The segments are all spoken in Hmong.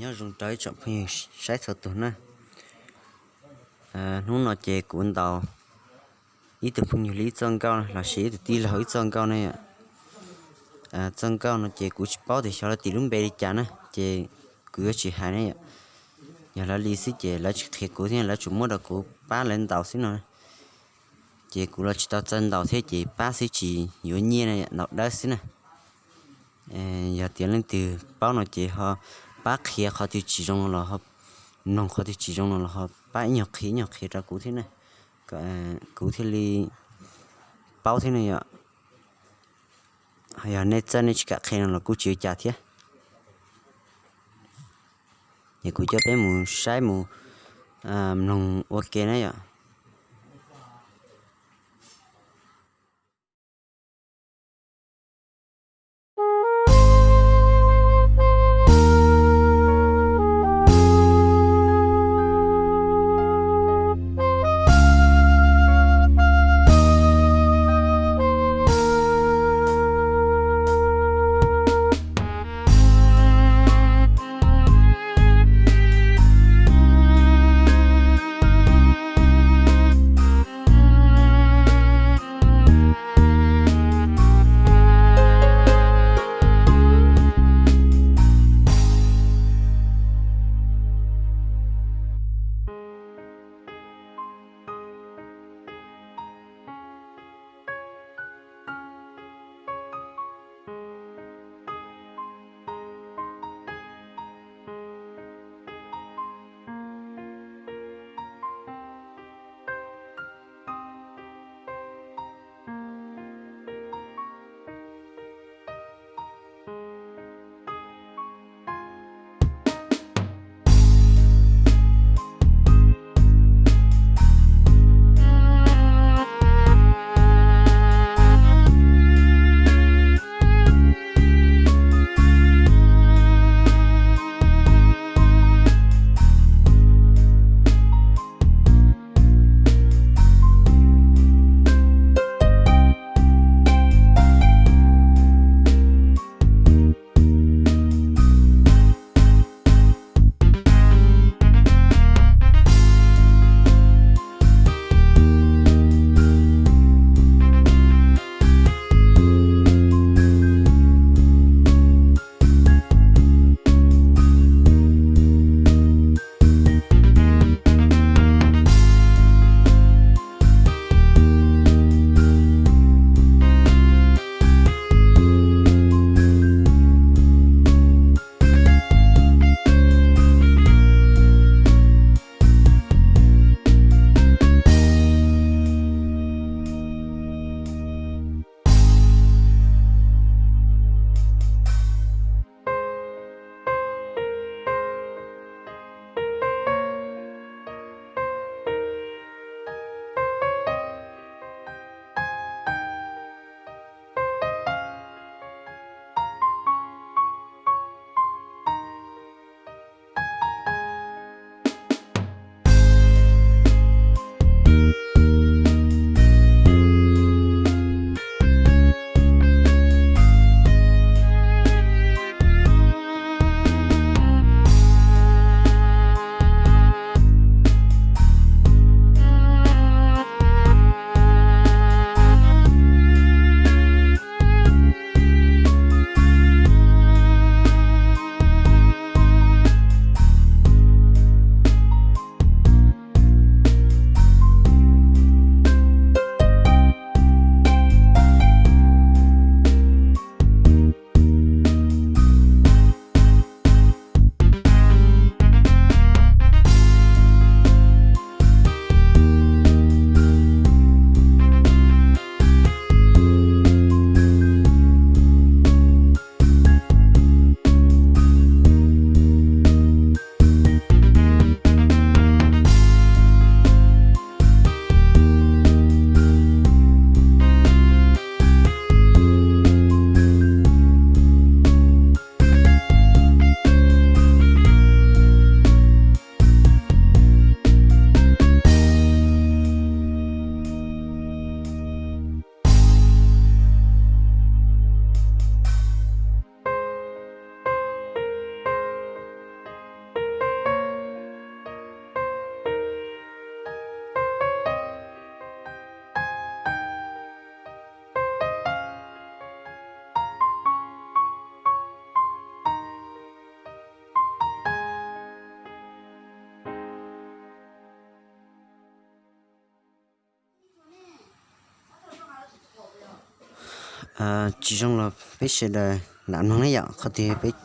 Nyob zoo rau ib tsoom phooj ywg saib txhua tus na. Hnub no ces kuv ntaus ib tug phooj ywg li ib txoj nkauj los sis ib tug tij laug ib txoj nkauj ne yom. Txoj nkauj no ces kuv tsis paub tias xyov lawv tis lub npe li cas na, ces kuv yuav tsis hais ne yom. Yog lawv li xwb ces lawv tsis qhia kuv thiab, lawv tsuas muab rau kuv pab lawv ntaus xwb no. Ces kuv los tsis tau txawj ntaus thiab ces pab xwb tsis yuav nyiaj na, ntaus dawb xwb na. Yog tias leej twg paub no ces ho pab qhia qhov twg tsis zoo no los ho, mloog qhov twg tsis zoo no los ho pab ib nyuag qhia ib nyuag qhia rau kuv thiab na, kuv thiaj li paub thiab ne yom. Yog nej txawj nej tsis kam qhia no los kuj tsis ua cas thiab. Es kuv coj peb mus saib mus mloog ua ke na yom. Tsis zoo los peb sawv daws lam mloog ne yom, qhov twg peb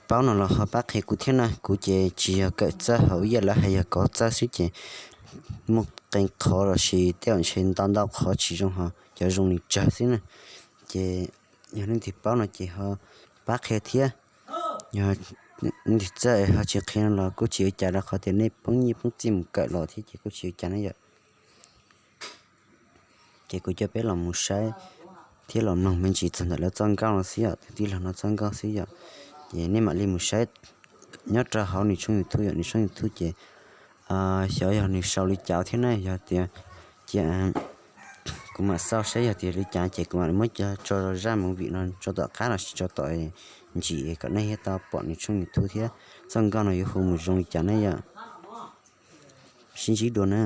paub no los ho pab qhia kuv thiab na. Kuv ces tsis yog kawm txawj hauv, ib yam lawv hais yog kov txawj xwb ces muaj qee qhov los sis tej zaum ntshe ntau ntau qhov tsis zoo, ho cov zoo li tsawg xwb na. Ces yog leej twg paub no ces ho pab qhia thiab. Yog leej twg txawj ho tsis qhia no los kuj tsis ua cas, rau qhov tias nej poob nyiaj poob txiaj mus kawm los thiab ces kuj tsis ua cas na yom. Ces kuv coj peb los mus saib thiab los mloog me ntsis txog ntawm lawv txoj nkauj no xwb yom, tus tij laug no txoj nkauj xwb yom. Ces nej mam li mus saib nyob rau hauv nws tshooj YouTube yom, nws tshooj YouTube ces xyov yog nws sau li cas thiab na, yog tias cia kuv mam xauj saib yog tias li cas ces kuv mam li muab cov tso zaj movie no tso tom qab los sis tso tom ntsis kom nej thiaj tau pom nws tshooj YouTube thiab txoj nkauj no yuav hu mus zoo li cas na yom. Sib ntsib dua na.